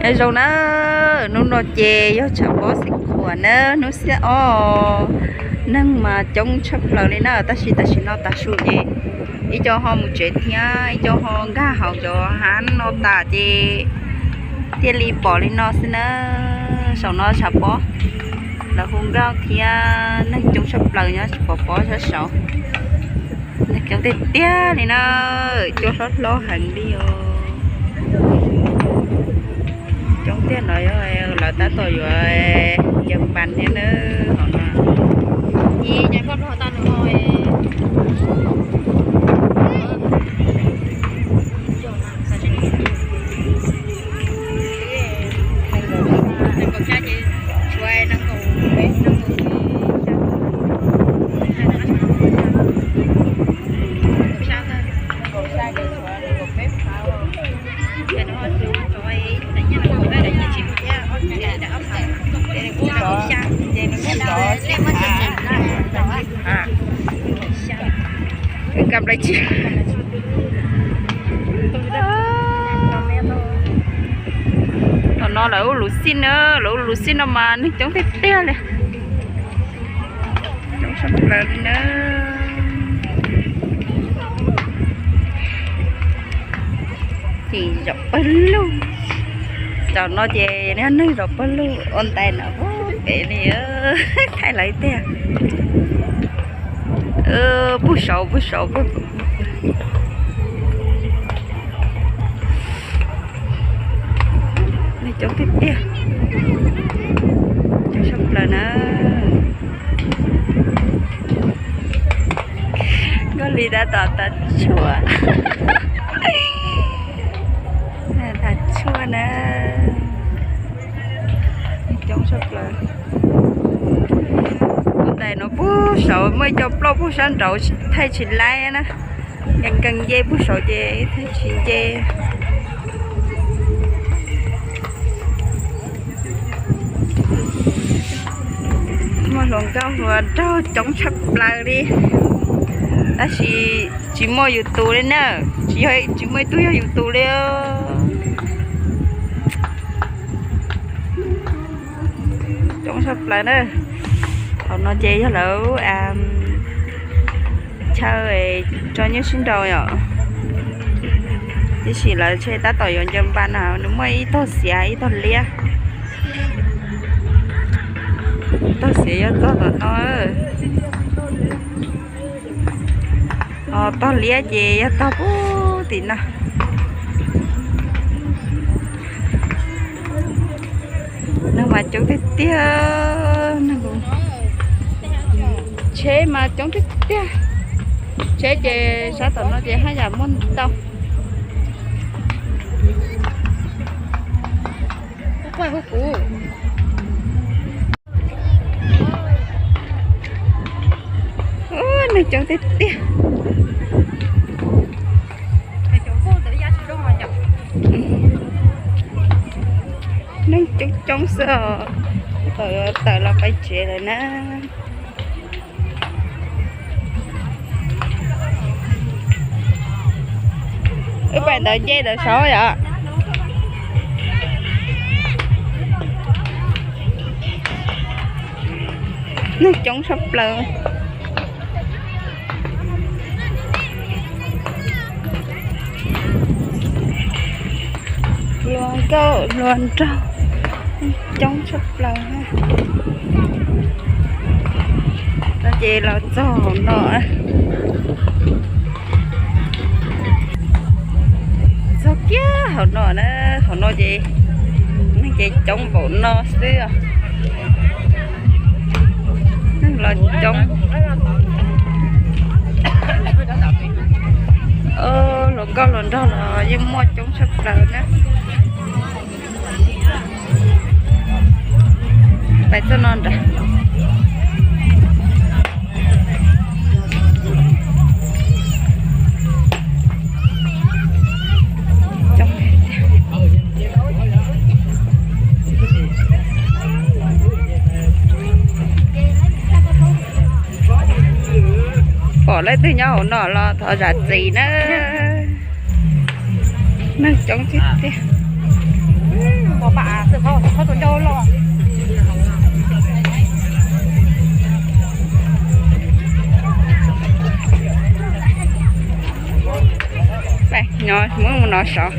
Nyob zoo na, hnub no ces yog tshav pob xeev khuam na, hnub xiab ob, neeg mas coob tshaj plaws li na, tab sis tam sim no tav su ces ib co ho mus tsev thiab ib co ho nkag hauv cov hav no tas ces thiaj li pom li no xwb na. Saum no tshav pob, lawv hu nkauj thiab neeg coob tshaj plaws nyob tsis pom pob sab saud. Neeg coob tiag tiag li na, cua hlob hlob heev li os. Coob tiag no yog lawv tab tom yuav ncaws npas thiab na, hom no. Nkag nplai tsib. Thaum no lawv ua luv xij na, lawv ua luv xij no mas neeg coob tiag tiag li. Coob tshaj plaws li na. Ces zaum pawg lug. Zaum no ces yog neeg zaum pawg lug ua ntais no pem li, thaij lawv tiag. Puag saud, puag saud, puag Neeg coob tiag tiag, coob tshaj plaws na. Nkauj Lis tab tom tav tshuaj, tav tshuaj na. Coob tshaj plaws. Ua ntais no puag saud muaj ib co ploj puag sab nraud thaij tsis laib na. Nkees nkees nce puag saud ces thaij tsis nce. Muaj hluas nkauj hluas nraug coob tshaj plaws li, tab sis tsis muaj yus tus li na, tsis yog, tsis muaj ib tug yog yus tus li. Coob tshaj plaws na. Thaum no ces yog lawv chaw tso nyuj sib nraus yom, tiam sis lawv tseem tab tom yuav ncaws npas na, nws muaj ib tog xiav ib tog liab. Tog xiav yog tog tom no, tog liab ces yog tog puag tim no. Neeg mas coob tiag tiag, tsheb mas coob tiag tiag. Tsheb ces sab tom no ces haj yam muaj ntau. Neeg coob tiag tiag. Neeg coob coob xwb os. Tawm los pais tsev lawm na. Wb pais ntawd nce ntawd saud yom. Neeg coob tshaj plaws. Hluas nkauj hluas nraug coob tshaj plaws. No ces los txog hauv no, txog kiag hauv no na, hauv no ces neeg ces coob npaum no xwb. Neeg los coob, hluas nkauj hluas nraug los yeej muaj coob tshaj plaws na. Pais txoj no nrad. Pom leej twg nyob hauv no los thov zam txim na. Neeg coob tiag tiag. Sav,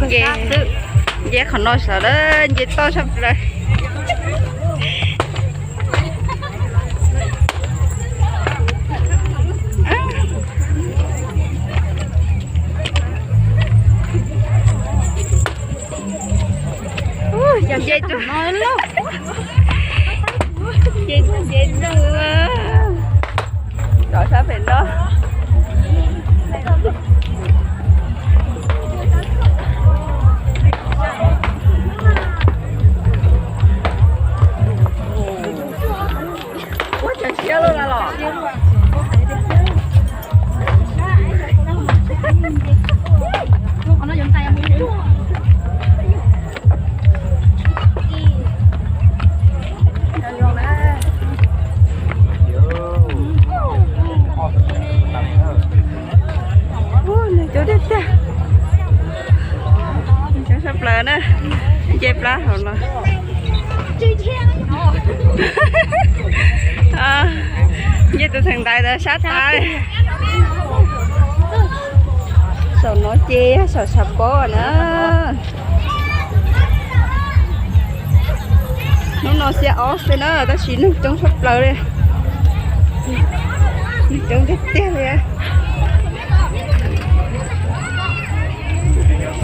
nce, nce qhov no sav lawm, nce toj tshaj plaws. Nce, nce, nce, rov sab pem no. Ua cas siab loj los. Cov tiag tiag, cov sab plaws na, nce plab hauv no. Nce tus theem ntaiv ntawd sab tas. Saum no ces yog saum Xav Pob na. Hnub no xiab ob xwb na tab sis neeg coob tshaj plaws li. Neeg coob tiag tiag li.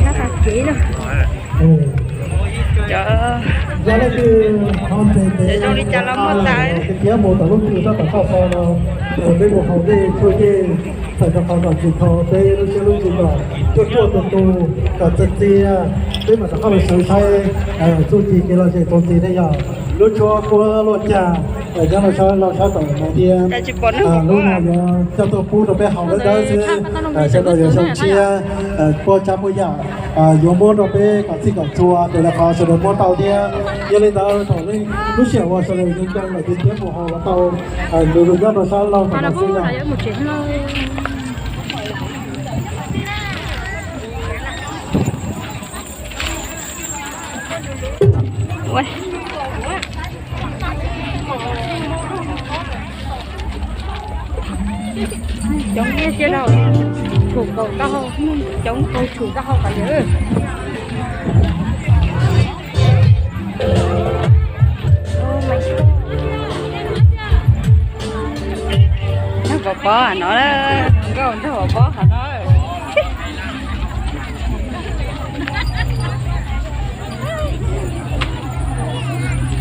Sab tas kev na. Cov, cov zoo li cas los muaj tas. Peb mus haus dej tsuag dej, txhais rau qhov kom tsis kho peb lub siab lub ntsws kom ruaj ruaj tu tu, kom txias txias, peb mam rov qab los sawv saib txuj ci kev lom zem txuas ntxiv ne yog lub tshuab kuab luaj cag nyob rau sab laug sab tod no thiab. Lub no yuav coj tuaj pub rau peb haus dawb dawb xwb, sawv daws yuav zoo siab, puas tsav puas yam yuav muab rau peb kom txhij kom txhua raws li qhov sawv daws muab tau thiab. Yog li ntawd thaum lub sij hawm uas sawv daws zoo zoo lawm ces peb mus haus los tau, nws nyob rau sab laug no xwb yog. Coob tiag tiag, tshum nkaus taub hau, coob nkaus tshum taub hau qhov ntawd. Nrog pov pob no, nkauj nrog pov pob qhov no.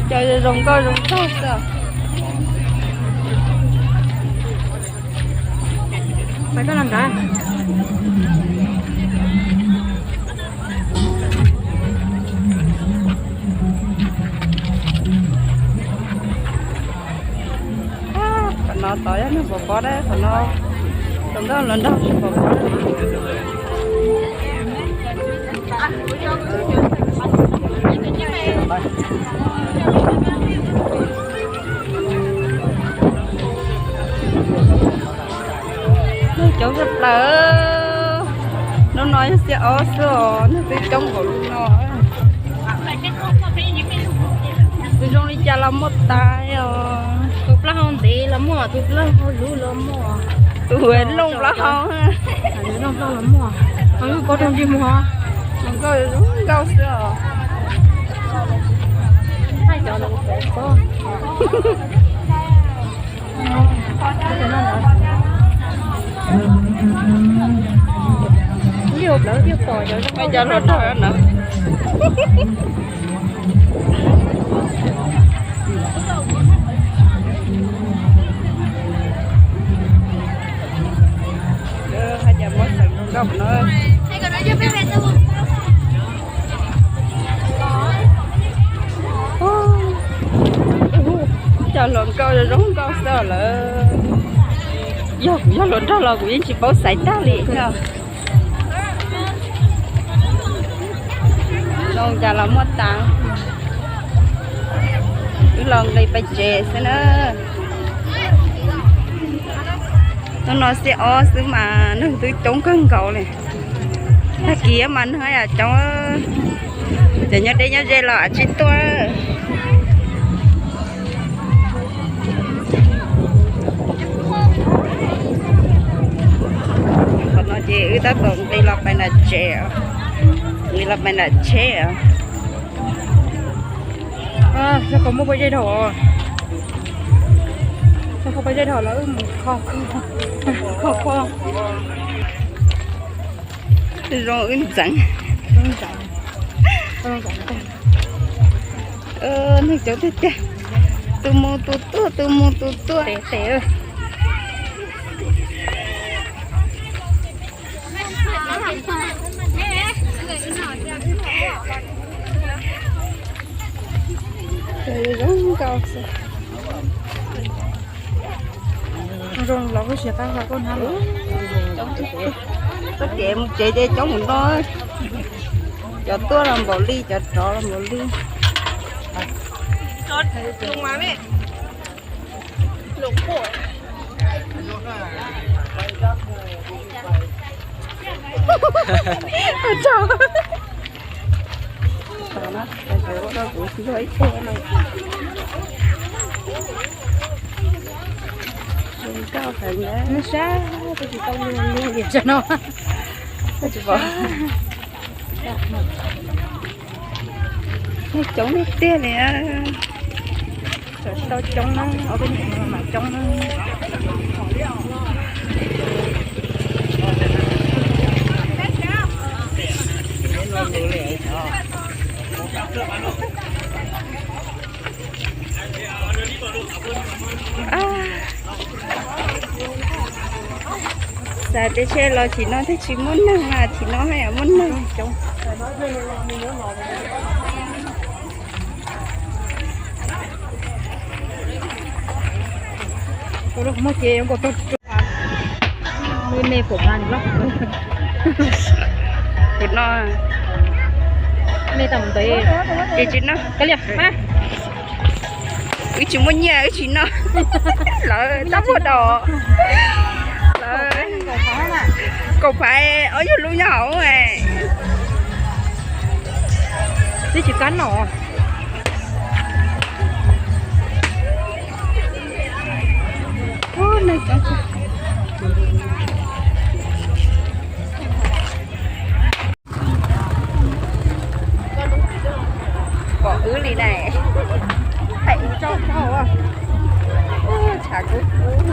Cov zoo nkauj zoo nraug xwb. Pais koj los nrad. Qhov no tod yog neeg pov pob na, qhov no tus nkauj hluas nraug tsis pov pob. Neeg coob tshaj plaws. Hnub no yog xiab ob xwb os, neeg twb coob npaum li no. Tus zoo li cas los muaj tas os. Tus plaub hau ntev los muaj, tus plaub hau luv los muaj. Tus looj plaub hau, looj plaub los muaj. Ho lub pob rau ntsej muag. Nkauj zoo nkauj xwb os. Cov hluas nraug na. Hais tias muab xeem zoo nkauj no. Cov hluas nkauj zoo nkauj xwb lawm. Yog kuv yog hluas nraug los kuv yeej tsis paub xaiv tag li no. Zoo cas los muaj tas. Wb los nqis pem tsev xwb na. Hnub no xiab ob xwb mas neeg twb coob kawg nkaus li. Tag kis mas neeg yam coob, cov nyob deb nyob ze los tsis tuaj. No ces wb tab tom nqis los pais nram tsev, nqis los pais nram tsheb os. Xyov kom muaj pob zeb dhau, xyov kom pob zeb dhau los wb mus kho, kho kho. Zoo wb ntxeev. Neeg coob tiag tiag, tus mus tus tuaj, tus mus tus tuaj. Zoo nkauj xwb. Zoo los kuj tsis qab hlo tuaj hnab. Tuaj tsev mus tsev ces coob mus no. Cov tuaj los npaum li, cov rov los npaum li. Zoo nkauj heev na. Sab, twb tsis tau luag luag li no. Tsis pom. Neeg coob tiag tiag li. Tsis tau coob na, ob peb nyuag mam coob na. Xav tias tsam los chim no thiaj tsis muaj neeg, chim no haj yam muaj neeg. Muaj ces zoo nkaus tag. Me pom mas loj. Kuv no, me tau ntawd ces tsis noj. Wb tsis muaj nyiaj wb tsis noj. Lawv tab muaj dos. Lawv kaum phav ob nyuag lub nyob hauv. Twb tsis kam noj. Pom wb li ne, hais wb tsaug tsaug, tshav kub kub.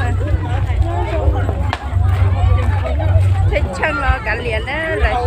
Tshee tshee los kav liam na, lawv